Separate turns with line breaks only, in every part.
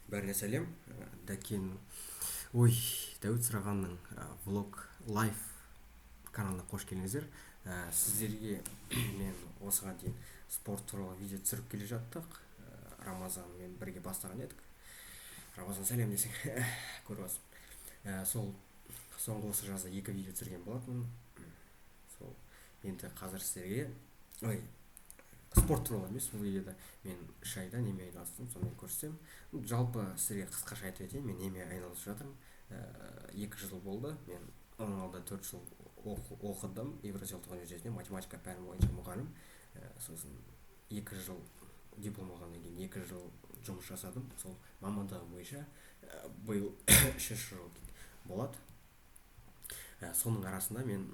Бәріне сәлем! Дәкен, ой, Дәуіт Сұрағанның влог лайф каналына қош келдіңіздер! Сіздерге мен осыған дейін спорт туралы видео түсіріп келе жаттық. Рамазанмен бірге бастаған едік. Рамазан, сәлем десең, көріп алсын. Сол соңғы осы жазда екі видео түсірген болатынмын. Сол енді қазір сіздерге, ой, спорт туралы емес, бұл видеода мен 3 айда немен айналыстым, сонымен көрсетемін. Жалпы сіздерге қысқаша айтып өтейін, мен немен айналысып жатырмын. 2 жыл болды. Мен оның алдында 4 жыл оқыдым Евразия ұлттық университетінде, математика пәні бойынша мұғалім. Сосын 2 жыл диплом алғаннан кейін 2 жыл жұмыс жасадым сол мамандығым бойынша. Биыл үшінші жыл болады. Соның арасында мен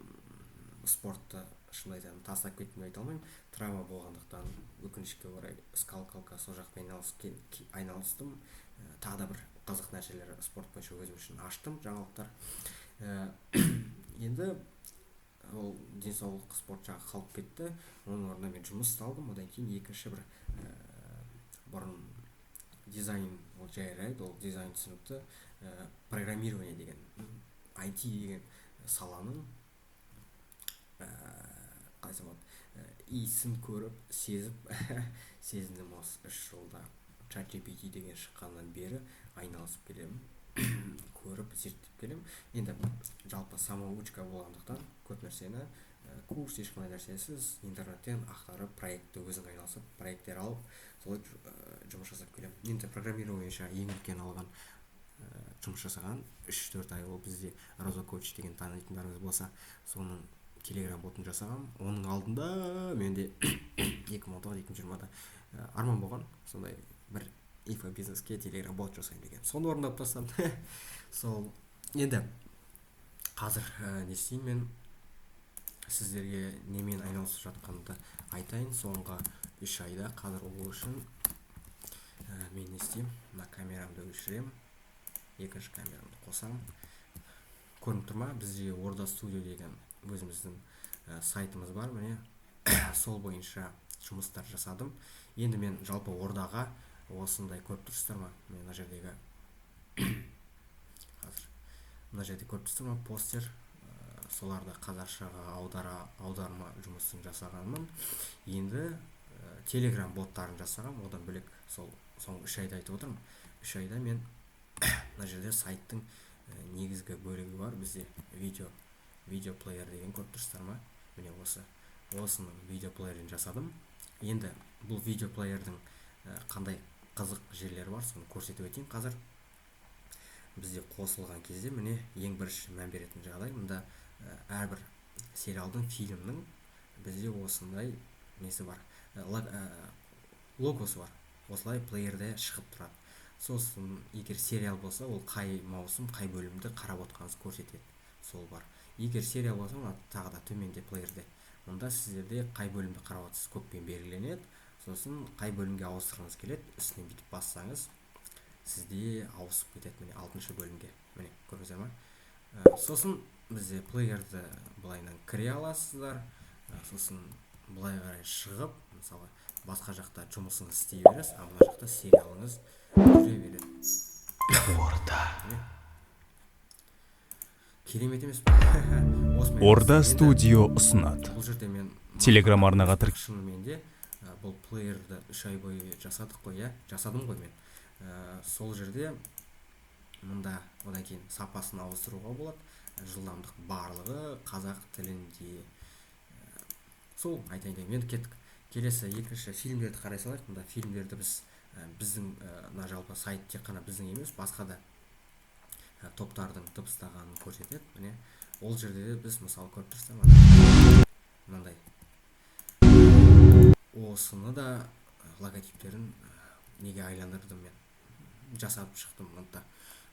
спортты, шынын айтамын, тастап кеттім деп айта алмаймын. Травма болғандықтан, өкінішке орай, скакалка, сол жақпен айналыстым. Тағы да бір қызық нәрселер спорт бойынша өзім үшін аштым, жаңалықтар. Енді ол денсаулық, спорт жағы қалып кетті. Оның орнына мен жұмыс алдым. Одан кейін екінші бір бұрын дизайн, ол жарайды, ол дизайн түсінікті. Программирование деген, IT деген саланың, қалай айтсам болады, иісін көріп, сезіп, сезіндім. Осы 3 жылда ChatGPT деген шыққаннан бері айналысып келемін, көріп, зерттеп келемін. Енді жалпы самоучка болғандықтан, көп нәрсені курс, ешқандай нәрсесіз интернеттен ақтарып, проектті өзің айналысып, проекттер алып, солай жұмыс жасап келемін. Енді программирование бойынша ең үлкен алған жұмыс жасаған 3-4 ай, ол бізде Роза Коуч деген, танитындарыңыз болса, соның телеграм ботын жасағанмын. Оның алдында менде 2019, 2020-да арман болған, сондай бір инфобизнеске телеграм бот жасаймын деген. Соны орындап тастадым. Сол енді қазір не істеймін? Мен сіздерге немен айналысып жатқанымды айтайын соңғы 3 айда. Қазір ол үшін мен не істеймін? Мына камерамды өшіремін, екінші камерамды қосамын. Көрініп тұр ма? Бізде Орда Студио деген өзіміздің сайтымыз бар. Міне, сол бойынша жұмыстар жасадым. Енді мен жалпы Ордаға осындай, көріп тұрсыздар ма, мен мына жердегі, қазір мына жерде көріп тұрсыздар ма, постер, соларды қазақшаға аударма жұмысын жасағанмын. Енді телеграм боттарын жасағанмын. Одан бөлек сол соңғы 3 айда айтып отырмын, 3 айда мен мына жерде сайттың негізгі бөлігі бар бізде, видео плеер деген, көріп тұрсыздар ма? Міне, осының видео плеерін жасадым. Енді бұл видео плеердің қандай қызық жерлері бар, соны көрсетіп өтейін. Қазір бізде қосылған кезде, міне, ең бірінші мән беретін жағдай: мында әрбір сериалдың, фильмнің бізде осындай несі бар, логосы бар, осылай плеерде шығып тұрады. Сосын егер сериал болса, ол қай маусым, қай бөлімді қарап отқаныңызды көрсетеді, сол бар. Егер сериал болса, мына тағы да төменде плеерде, мұнда сіздерде қай бөлімді қарап отырсыз, көкпен белгіленеді. Сосын қай бөлімге ауыстырғыңыз келеді, үстінен бүйтіп бассаңыз, сізде ауысып кетеді. Міне, алтыншы бөлімге, міне, көрдіңіздер ма? Сосын бізде плеерді былайынан кіре аласыздар. Сосын былай қарай шығып, мысалы, басқа жақта жұмысыңызды істей бересіз, а мына жақта сериалыңыз жүре береді.
Орда.
Міне. Керемет емес пе? Осымен
Орда
енді
Студио ұсынады.
Бұл жерде мен
Телеграм арнаға
шынымен де бұл плеерді 3 ай бойы жасадық қой, иә, жасадым ғой мен. Сол жерде мында одан кейін сапасын ауыстыруға болады, жылдамдық, барлығы қазақ тілінде. Сол айтайын дегенім. Енді кеттік, келесі екінші фильмдерді қарай салайық. Мында фильмдерді біз біздің мына жалпы сайт тек қана біздің емес, басқа да топтардың дыбыстағанын көрсетеді. Міне, ол жерде де біз, мысалы, көріп тұрсыздар ма, мынандай осыны да логотиптерін неге айландырдым, мен жасап шықтым мында.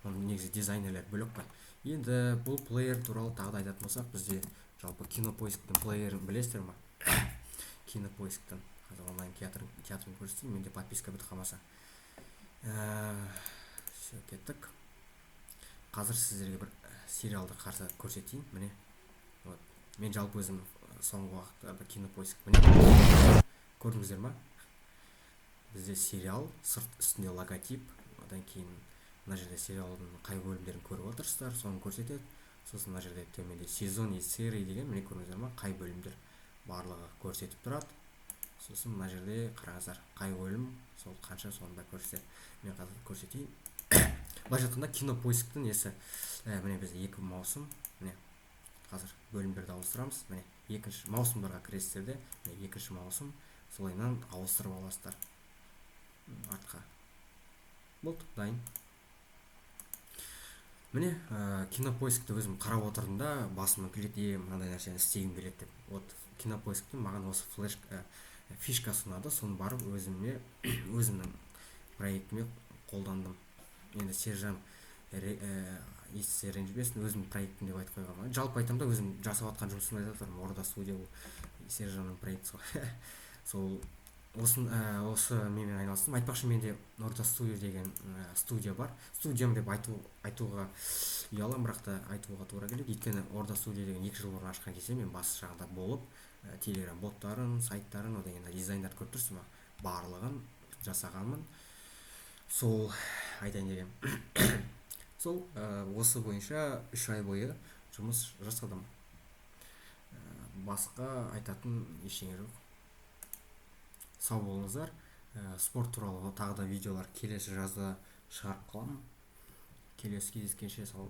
Оны негізі дизайнерлер бөлек қой. Енді бұл плеер туралы тағы да айтатын болсақ, бізде жалпы Кинопоисктің плеерін білесіздер ма? Кинопоисктің қазір онлайн театрын көрсетейін, менде подписка бітіп қалмаса. Все, кеттік. Қазір сіздерге бір сериалды қарсы көрсетейін. Міне, вот мен жалпы өзім соңғы уақыттарда Кинопоиск, міне, көрдіңіздер ма, бізде сериал сырт үстінде логотип. Одан кейін мына жерде сериалдың қай бөлімдерін көріп отырсыздар, соны көрсетеді. Сосын мына жерде төменде «Сезон и серии» деген, міне, көрдіңіздер ма, қай бөлімдер, барлығы көрсетіп тұрады. Сосын мына жерде қараңыздар, қай бөлім, сол қанша, соны да көрсетеді. Мен қазір көрсетейін. Былайша айтқанда, Кинопоисктің несі. Міне, бізде екі маусым. Міне, қазір бөлімдерді ауыстырамыз. Міне, екінші маусымдарға кіресіздер де, міне, екінші маусым, солайынан ауыстырып аласыздар артқа. Болды, дайын. Міне, Кинопоискті өзім қарап отырдым да, басыма келеді, е, мынандай нәрсені істегім келеді деп. Вот Кинопоисктің маған осы флеш фишкасы ұнады. Соны барып өзіме, өзімнің проектіме қолдандым. Енді Сержан естісе, ренжімесін, өзімнің проектім деп айтып қойғанмын. Жалпы айтамын да, өзім жасап жатқан жұмысымды айтып жатырмын. Орда студия, ол Сержанның проектісі ғой. Сол осы менімен айналыстым. Айтпақшы, менде Орда студия деген студия бар. Студиям деп айтуға ұяламын, бірақ та айтуға тура келеді, өйткені Орда студия деген 2 жыл бұрын ашқан кезде мен бас жағында болып, Телеграм боттарын, сайттарын, одан кейін дизайндарды көріп тұрсыз ба, барлығын жасағанмын. Сол айтайын дегенім сол. Осы бойынша 3 ай бойы жұмыс жасадым. Басқа айтатын ештеңе жоқ. Сау болыңыздар. Спорт туралы тағы да видеолар келесі жазда шығарып қаламын. Келесі кездескенше, сау.